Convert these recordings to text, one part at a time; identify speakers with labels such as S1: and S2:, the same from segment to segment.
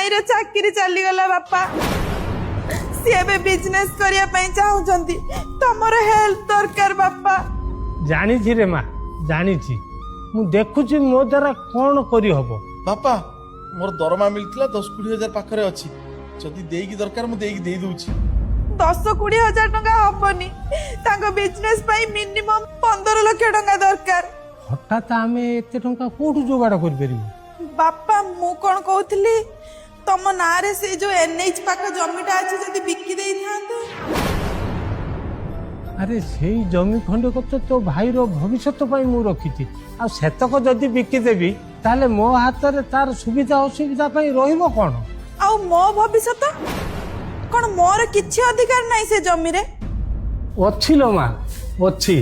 S1: ଭାଇର ଚାକିରି ଚାଲିଗଲା ବାପା, ସିଏ ଏବେ ବିଜନେସ କରିବା ପାଇଁ ଚାହୁଁଛନ୍ତି। ତମର ହେଲ୍ପ ଦରକାର ବାପା।
S2: ଜାଣିଛି ରେ ମା, ଜାଣିଛି। ମୁଁ ଦେଖୁଛି ମୋ ଦ୍ୱାରା କ'ଣ କରିହବ।
S3: ବାପା, ମୋର ଦରମା ମିଳିଥିଲା, 10-20 ହଜାର ପାଖରେ ଅଛି। ଯଦି ଦେଇକି ଦରକାର, ମୁଁ ଦେଇକି ଦେଇ ଦଉଛି।
S1: 10-20 ହଜାର ଟଙ୍କା ହବନି। ତାଙ୍କ ବିଜନେସ ପାଇଁ ମିନିମମ୍ 15 ଲକ୍ଷ ଟଙ୍କା ଦରକାର।
S2: ହଠାତ୍ ଆମେ ଏତେ ଟଙ୍କା କୋଉଠୁ ଯୋଗାଡ଼ କରିପାରିବୁ?
S1: ବାପା, ମୁଁ କଣ କହୁଥିଲି, ତମ ନାଁରେ ସେଇ ଯୋଉ ଏନ୍ଏଚ୍ ପାଖ ଜମିଟା ଅଛି, ଯଦି ବିକି ଦେଇଥାନ୍ତ?
S2: ଆରେ, ସେଇ ଜମି ଖଣ୍ଡିକ ତ ତୋ ଭାଇର ଭବିଷ୍ୟତ ପାଇଁ ମୁଁ ରଖିଛି। ଆଉ ସେତକ ଯଦି ବିକିଦେବି, ତାହେଲେ ମୋ ହାତରେ ତାର ସୁବିଧା ଅସୁବିଧା ପାଇଁ ରହିବ କ'ଣ?
S1: ଆଉ ମୋ ଭବିଷ୍ୟତ କଣ? ମୋର କିଛି ଅଧିକାର ନାହିଁ ସେ ଜମିରେ?
S2: ଅଛି ଲୋ ମା, ଅଛି।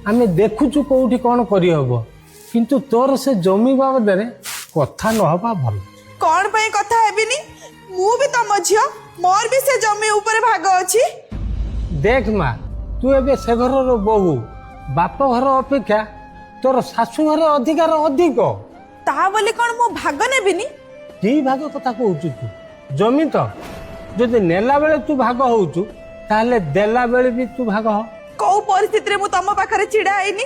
S2: ଆମେ ଦେଖୁଛୁ କୋଉଠି କ'ଣ କରିହବ। କିନ୍ତୁ ତୋର ସେ ଜମି ବାବଦରେ କଥା ନହବା ଭଲ।
S1: କଣ ପାଇଁ କଥା ହେବିନି? ମୁଁ ବି ତମ ଝିଅ, ମୋର ବି ସେ ଜମି ଉପରେ ଭାଗ ଅଛି।
S2: ଦେଖ ମା, ତୁ ଏବେ ସେ ଘରର ବୋହୂ। ବାପ ଘର ଅପେକ୍ଷା ତୋର ଶାଶୁ ଘର ଅଧିକାର ଅଧିକ।
S1: ତା ବୋଲି କଣ ମୁଁ ଭାଗ ନେବିନି?
S2: କି ଭାଗ କଥା କହୁଛୁ ତୁ? ଜମି ତ ଯଦି ନେଲା ବେଳେ ତୁ ଭାଗ ହଉଛୁ, ତାହେଲେ ଦେଲା ବେଳେ ବି ତୁ ଭାଗ ହ।
S1: କୋଉ ପରିସ୍ଥିତିରେ ମୁଁ ତମ ପାଖରେ ଛିଡା ହେଇନି?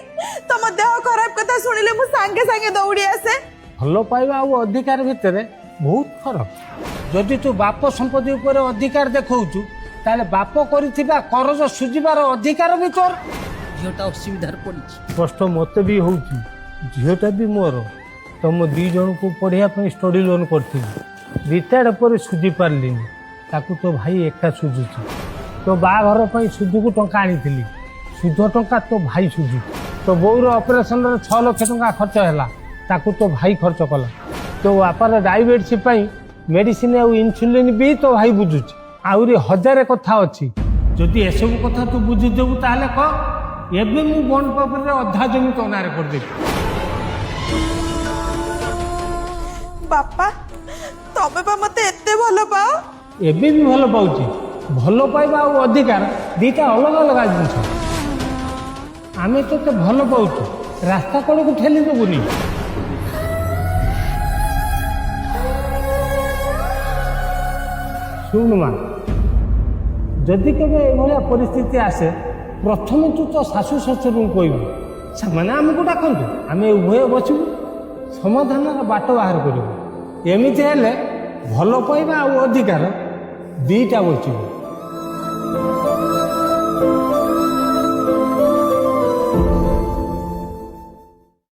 S1: ତମ ଦେହ ଖରାପ କଥା ଶୁଣିଲେ ମୁଁ ସାଙ୍ଗେ ସାଙ୍ଗେ ଦୌଡ଼ି ଆସେ।
S2: ଭଲ ପାଇବା ଆଉ ଅଧିକାର ଭିତରେ ବହୁତ ଫରକ। ଯଦି ତୁ ବାପ ସମ୍ପତ୍ତି ଉପରେ ଅଧିକାର ଦେଖାଉଛୁ, ତାହେଲେ ବାପ କରିଥିବା କରଜ ସୁଝିବାର ଅଧିକାର ବି ତୋର।
S4: ଝିଅଟା ଅସୁବିଧାରେ ପଡ଼ିଛି।
S2: କଷ୍ଟ ମୋତେ ବି ହେଉଛି, ଝିଅଟା ବି ମୋର। ତମ ଦୁଇ ଜଣଙ୍କୁ ପଢ଼ିବା ପାଇଁ ଷ୍ଟଡି ଲୋନ୍ କରିଥିଲି, ରିଟାୟାର୍ଡ ପରେ ସୁଝି ପାରିଲିନି। ତାକୁ ତୋ ଭାଇ ଏକା ସୁଝୁଛି। ତୋ ବାହାଘର ପାଇଁ ସୁଧକୁ ଟଙ୍କା ଆଣିଥିଲି, ସୁଧ ଟଙ୍କା ତୋ ଭାଇ ସୁଝୁଛି। ତୋ ବୋଉର ଅପରେସନରେ 6 ଲକ୍ଷ ଟଙ୍କା ଖର୍ଚ୍ଚ ହେଲା, ତାକୁ ତୋ ଭାଇ ଖର୍ଚ୍ଚ କଲା। ତୋ ବାପାର ଡାଇବେଟିସ୍ ପାଇଁ ମେଡ଼ିସିନ ଆଉ ଇନ୍ସୁଲିନ୍ ବି ତୋ ଭାଇ ବୁଝୁଛି। ଆହୁରି ହଜାରେ କଥା ଅଛି। ଯଦି ଏସବୁ କଥା ତୁ ବୁଝିଦେବୁ, ତାହେଲେ କହ, ଏବେ ମୁଁ ବଣ୍ଡ ପେପରରେ ଅଧା ଜମି ତୋ ନାଁରେ କରିଦେବି।
S1: ବାପା, ତମେ ବା ମତେ ଏତେ ଭଲ ପାଅ।
S2: ଏବେ ବି ଭଲ ପାଉଛି। ଭଲ ପାଇବା ଆଉ ଅଧିକାର ଦିଟା ଅଲଗା ଅଲଗା ଜିନିଷ। ଆମେ ତୋତେ ଭଲ ପାଉଛୁ, ରାସ୍ତା କଡ଼କୁ ଠେଲି ଦେବୁନି। ଶୁଣୁ ମା, ଯଦି କେବେ ଏଭଳିଆ ପରିସ୍ଥିତି ଆସେ, ପ୍ରଥମେ ତୁ ତୋ ଶାଶୁ ଶ୍ୱଶୁରଙ୍କୁ କହିବୁ। ସେମାନେ ଆମକୁ ଡାକନ୍ତୁ, ଆମେ ଉଭୟ ବସିବୁ, ସମାଧାନର ବାଟ ବାହାର କରିବୁ। ଏମିତି ହେଲେ ଭଲ ପାଇବା ଆଉ ଅଧିକାର ଦିଟା ବଞ୍ଚିବ।